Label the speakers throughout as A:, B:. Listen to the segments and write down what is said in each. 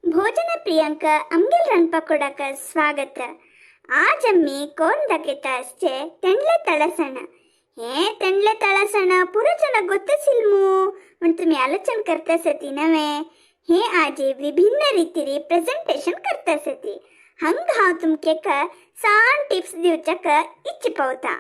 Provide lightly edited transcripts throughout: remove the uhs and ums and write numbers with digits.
A: भोजन प्रियांक आमगेल रांदपाकुडाक स्वागत. आज आमी कोण दाखयता आसचे तेंडले तळसण. हे तेंडले तळसण पुरो ಗೊತ್ತಿಸಿಲ್ಮು म्हण तुम्ही आलोचन करतासती नवे. हे आजी विभिन्न रीतीरी प्रेझेंटेशन करतासती. हंग हांव तुमकेक सान टिप्स दिवच्याक इच्छ पावता.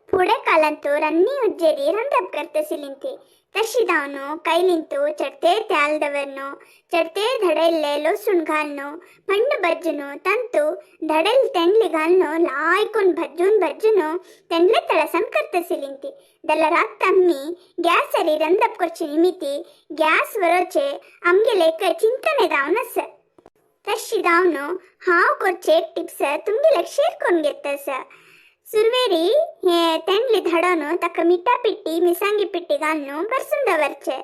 A: फुडें कालांतु रन्नी उज्जेरी रंदप करतसिलिंती. तशी दावನು ಕೈಲಿಂತು ಚಡ್ತೆ ತ್ಯಾಲ್ದವರ್ನು ಚಡ್ತೆ ಧಡೆಲ್ಲೆ ಲೊಸುಣ್ घालನು ಪಣ್ಣು ಬಜ್ಜುನು ತಂತು ಧಡೆಲ್ ತೆಂಡ್ಲಿ घालನು ಲಾಯ್ಕೊನ್ ಭಜ್ಜೂನ್ ಭಜ್ಜುನು ತೆಂಡ್ಲೆ ತಳಸನ್ करतसिलिंती. दलरात आम्ही गॅसरी रंदप करचे निमित्ती गॅस वरोचे आमगेले एक चिंतने जावन आसा. तशी जावन हांव करचे एक टिप्स तुमगेल्याक शेअर करून घेतास. सुरवेरी हे तेंडली धाडोन ताका मिठा पिट्टी, मिरसांगी पिट्टी घालून भरसून दवरचे.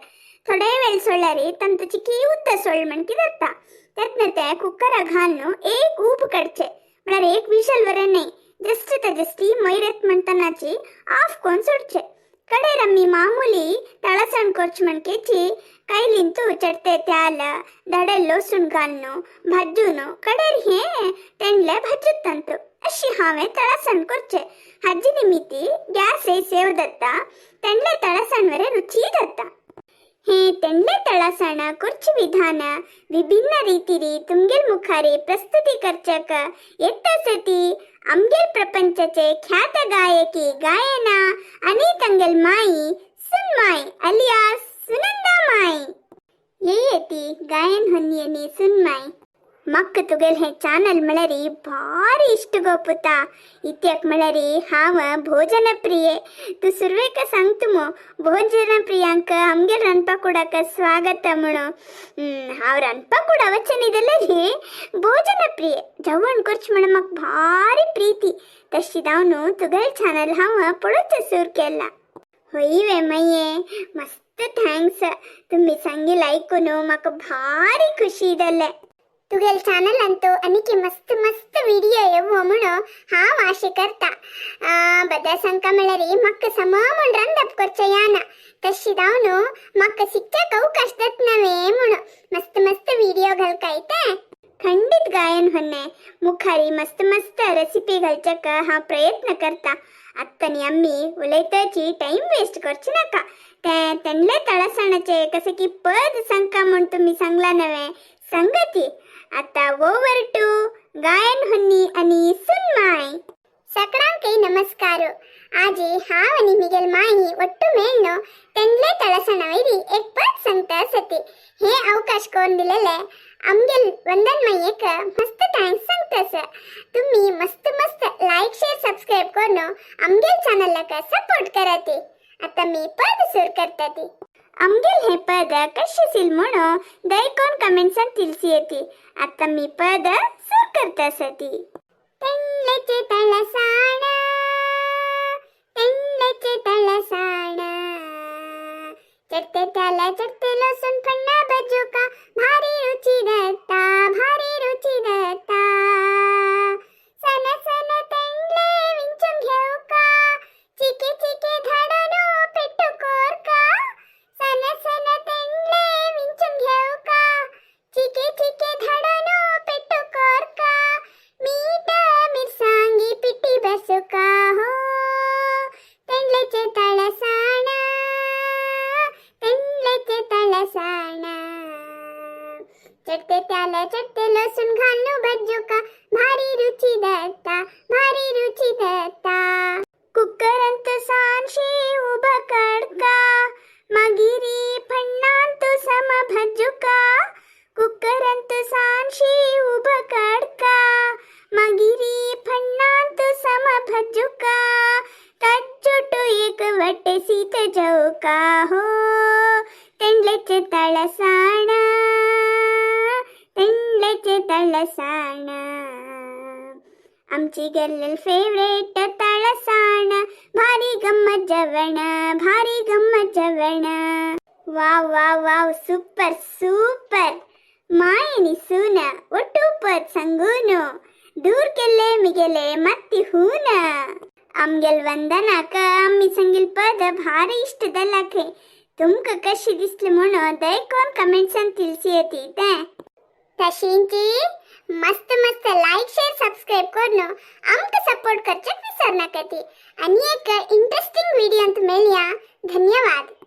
A: थोडे वेळ सोडल्यारी तांतू चिकी उद्द सोड म्हणकी जाता. तेन्ना ते कुकरा घालून एक ऊब काडचे, म्हळ्यार एक विशल वरे न्हय, जस्ट ताजे स्टीम वयर येत म्हणटनाची ऑफ करून सोडचे. कडेर आमी मामूली तळसण करचे म्हणकेची ಕೈಲಿಂತು ಚಡ್ತೆ ತ್ಯಾಲ ದಡೆ ಲೊಸುಣ್ घालून भाजून कडेर हे तेंडले भाजूत. अशी हांवें तळसण करचे. हाजी निमित्ती गॅस सेव जाता, तेंडले तळसण वरे रुची जाता. हे तेंडले तळसण करचे विधान विभिन्न ರೀತಿರಿ तुमगेल मुखारी प्रस्तुती करचक येतासती आमगेल प्रपंचाचे ख्यात गायकी गायना आणि तंगेल माई सुनमाई अलियास सुनंदा माई. येयेती गायन ಹೊನ್ನಿಯನಿ ಸುನ್ಮಾಯಿ. ಮಕ್ಕ ತುಗೆಲ್ ಹೇ ಚಾನಲ್ ಮಳರಿ ಭಾರಿ ಇಷ್ಟ गोपुता. इत्याक म्हळ्यारी हांव भोजन प्रिये. तूं सुरवेक सांगता मु, भोजन प्रियांक आमगेर रांदपाकुडाक स्वागत म्हणून. हांव रांदपाकुडा वचनी जाल्यार भोजन प्रिये. जेवण करचें म्हण म्हाका भारी प्रीती. तशी जावन तुगेल चॅनल हांव पळोवचें सुरू केला. होय वे मय्ये, मस्त thanks. तुम्ही सांगिल ऐकून म्हाका भारी खुशी जालें. तुगेल चॅनल अंतू आनीक मस्त मस्त विडियो येवो म्हणून हांव आशे करता. बद्या सांगका म्हळ्यार म्हाका सम म्हूण रांदप करचें याना. तशी जावन म्हाका शिकच्याक अवकाश जात नवे म्हणून मस्त मस्त विडियो घालकाय ते. खंडित गायन होन्ने, मुखारी मस्त मस्त रेसिपी घालच्याक हांव प्रयत्न करता. आत्तानी आमी उलयताची टाइम वेस्ट करचे नाका. ते तेंडले तळसणाचे कसे की पद सांगका म्हूण तुमी सांगला नवे, संगती. आता ओवर टू गायन होन्नी आणि सुनमाय. सगळ्यांकय नमस्कार. आजी हांव आनी मिगेल माई ಒಟ್ಟು ಮೇಳ್ನು तेंडले तळसणावयरी एक पद सांगता आसती. हे अवकाश कोण दिलेले आमगेल वंदन माईक मस्त thanks सांगतास. तुम्ही मस्त मस्त लाईक, शेअर, सबस्क्राईब करून आमगेल चॅनलला सपोर्ट कराती. आता मी पद सुरू करता. आमगेल हे पद कशें सिल म्हणून दयकोन कमेंट्सान तिलसी येती. आता मी पद सुरू करतासती. तेंडलेचे तळसाण, तेंडलेचे तळसाण, चडते त्याला चडते लसूण फण्णा बजुका, भारी रुची दत्ता, भारी रुची दत्ता. सन सन तेंडले विंचून घेऊ का, चिके चिके धाडून पेट्टू कोरका. सन सन तेंडले विंचून घेऊ का, चिके चिके धाडून पेट्टू कोरका. मीठ मिरसांगी पिठी बसुका हो, तेंडलेचे तळसाण, तेंडलेचे तळसाण. चटते त्याला चटते लसूण घालू भज्जुका, भारी रुची दत्ता, भारी रुची दत्ता. कुकरांत सांशी उब काडका, मागीरी फण्णांत सम भज्जुका. कुकरांत सांशी उब काडका, मागीरी फण्णांत सम भज्जुका. तज्जुटू एक वटे सीत जौका हो, तेंडलेचे तळसाण, तेंडलेचे तळसाण. आमची गेल्लेल फेवरेट तळसाण, भारी गम्मत जेवण, भारी गम्मत जेवण. वाव वाव वाव, सुपर सुपर. मायनी सून ಒಟ್ಟು ಪದ್ ಸಂಗೂನು दूर केल्ले मिगेले मत्ती हून. आमगेल वंदनाक आम्ही सांगील पद भारी इष्ट दलाखे. तुमका कशी दिसली म्हणून दयकोन कमेंट्सान तिलसी येती ते. तशींची मस्त मस्त लाईक शेअर सबस्क्राईब करून आमकां सपोर्ट करचेक विसर नाकाती. आणि एक इंटरेस्टिंग व्हिडिओंत मेळया. धन्यवाद.